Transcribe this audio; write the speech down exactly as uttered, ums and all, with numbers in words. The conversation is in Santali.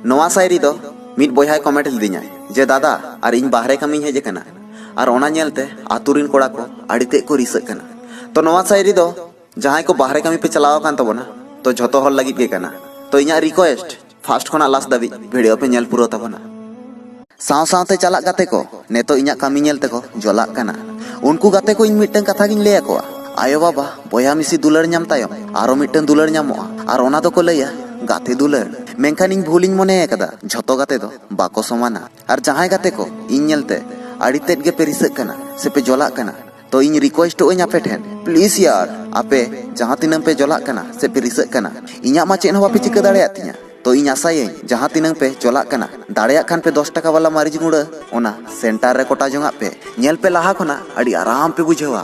ᱱᱚᱣᱟ ᱥᱟᱭᱨᱤ ᱫᱚ ᱢᱤᱫ ᱵᱚᱭᱦᱟᱭ ᱠᱚᱢᱮᱱᱴ ᱞᱤᱫᱤᱧᱟᱭ ᱡᱮ, "ᱫᱟᱫᱟ, ᱟᱨ ᱤᱧ ᱵᱟᱦᱨᱮ ᱠᱟᱹᱢᱤᱧ ᱦᱮᱡ ᱟᱠᱟᱱᱟ, ᱟᱨ ᱚᱱᱟ ᱧᱮᱞᱛᱮ ᱟᱛᱳ ᱨᱤᱱ ᱠᱚᱲᱟ ᱠᱚ ᱟᱹᱰᱤ ᱛᱮᱫ ᱠᱚ ᱨᱤᱥᱟᱹᱜ ᱠᱟᱱᱟ᱾" ᱛᱚ ᱱᱚᱣᱟ ᱥᱟᱭᱨᱤ ᱫᱚ ᱡᱟᱦᱟᱸᱭ ᱠᱚ ᱵᱟᱦᱨᱮ ᱠᱟᱹᱢᱤ ᱯᱮ ᱪᱟᱞᱟᱣ ᱟᱠᱟᱱ ᱛᱟᱵᱚᱱᱟ, ᱛᱚ ᱡᱷᱚᱛᱚ ᱦᱚᱲ ᱞᱟᱹᱜᱤᱫ ᱜᱮ ᱠᱟᱱᱟ᱾ ᱛᱚ ᱤᱧᱟᱹᱜ ᱨᱤᱠᱣᱮᱥᱴ, ᱯᱷᱟᱥᱴ ᱠᱷᱚᱱᱟᱜ ᱞᱟᱥᱴ ᱫᱷᱟᱹᱵᱤᱡ ᱵᱷᱤᱰᱤᱭᱳ ᱯᱮ ᱧᱮᱞ ᱯᱩᱨᱟᱹᱣ ᱛᱟᱵᱚᱱᱟ᱾ ᱥᱟᱶ ᱥᱟᱶᱛᱮ ᱪᱟᱞᱟᱜ ᱜᱟᱛᱮ ᱠᱚ, ᱱᱤᱛᱚᱜ ᱤᱧᱟᱹᱜ ᱠᱟᱹᱢᱤ ᱧᱮᱞ ᱛᱮᱠᱚ ᱡᱚᱞᱟᱜ ᱠᱟᱱᱟ᱾ ᱩᱱᱠᱩ ᱜᱟᱛᱮ ᱠᱚ ᱤᱧ ᱢᱤᱫᱴᱟᱝ ᱠᱟᱛᱷᱟ ᱜᱤᱧ ᱞᱟᱹᱭ ᱟᱠᱚᱣᱟ, ᱟᱭᱳ ᱵᱟᱵᱟ, ᱵᱚᱭᱦᱟ ᱢᱤᱥᱤ ᱫᱩᱞᱟᱹᱲ ᱧᱟᱢ ᱛᱟᱭᱚᱢ ᱟᱨᱚ ᱢᱤᱫᱴᱟᱝ ᱫᱩᱞᱟᱹᱲ ᱧᱟᱢᱚᱜᱼᱟ, ᱟᱨ ᱚᱱᱟ ᱫᱚᱠᱚ ᱞᱟᱹᱭᱟ ᱜᱟᱛᱮ ᱫᱩᱞᱟᱹᱲ᱾ ᱢᱮᱱᱠᱷᱟᱱ ᱤᱧ ᱵᱷᱩᱞᱤᱧ ᱢᱚᱱᱮ ᱟᱠᱟᱫᱟ, ᱡᱷᱚᱛᱚ ᱜᱟᱛᱮ ᱫᱚ ᱵᱟᱠᱚ ᱥᱚᱢᱟᱱᱟ᱾ ᱟᱨ ᱡᱟᱦᱟᱸᱭ ᱜᱟᱛᱮ ᱠᱚ ᱤᱧ ᱧᱮᱞᱛᱮ ᱟᱹᱰᱤ ᱛᱮᱫ ᱜᱮ ᱯᱮ ᱨᱤᱥᱟᱹᱜ ᱠᱟᱱᱟ ᱥᱮ ᱯᱮ ᱡᱚᱞᱟᱜ ᱠᱟᱱᱟ, ᱛᱚ ᱤᱧ ᱨᱤᱠᱣᱮᱥᱴᱚᱜ ᱟᱹᱧ ᱟᱯᱮ ᱴᱷᱮᱱ, ᱯᱞᱤᱡᱽ ᱭᱟᱨ, ᱟᱯᱮ ᱡᱟᱦᱟᱸ ᱛᱤᱱᱟᱹᱜ ᱯᱮ ᱡᱚᱞᱟᱜ ᱠᱟᱱᱟ ᱥᱮ ᱯᱮ ᱨᱤᱥᱟᱹᱜ ᱠᱟᱱᱟ, ᱤᱧᱟᱹᱜ ᱢᱟ ᱪᱮᱫ ᱦᱚᱸ ᱵᱟᱯᱮ ᱪᱤᱠᱟᱹ ᱫᱟᱲᱮᱭᱟᱜ ᱛᱤᱧᱟ᱾ ᱛᱚ ᱤᱧ ᱟᱥᱟᱭᱟᱹᱧ ᱡᱟᱦᱟᱸ ᱛᱤᱱᱟᱹᱜ ᱯᱮ ᱡᱚᱞᱟᱜ ᱠᱟᱱᱟ, ᱫᱟᱲᱮᱭᱟᱜ ᱠᱷᱟᱱ ᱯᱮ ᱫᱚᱥ ᱴᱟᱠᱟ ᱵᱟᱞᱟ ᱢᱟᱹᱨᱤᱪ ᱜᱩᱸᱰᱟᱹ ᱚᱱᱟ ᱥᱮᱱᱴᱟᱨ ᱨᱮ ᱠᱚᱴᱟ ᱡᱚᱝᱟᱜ ᱯᱮ, ᱧᱮᱞ ᱯᱮ ᱞᱟᱦᱟ ᱠᱷᱚᱱᱟᱜ ᱟᱹᱰᱤ ᱟᱨᱟᱢ ᱯᱮ ᱵᱩᱡᱷᱟᱹᱣᱟ᱾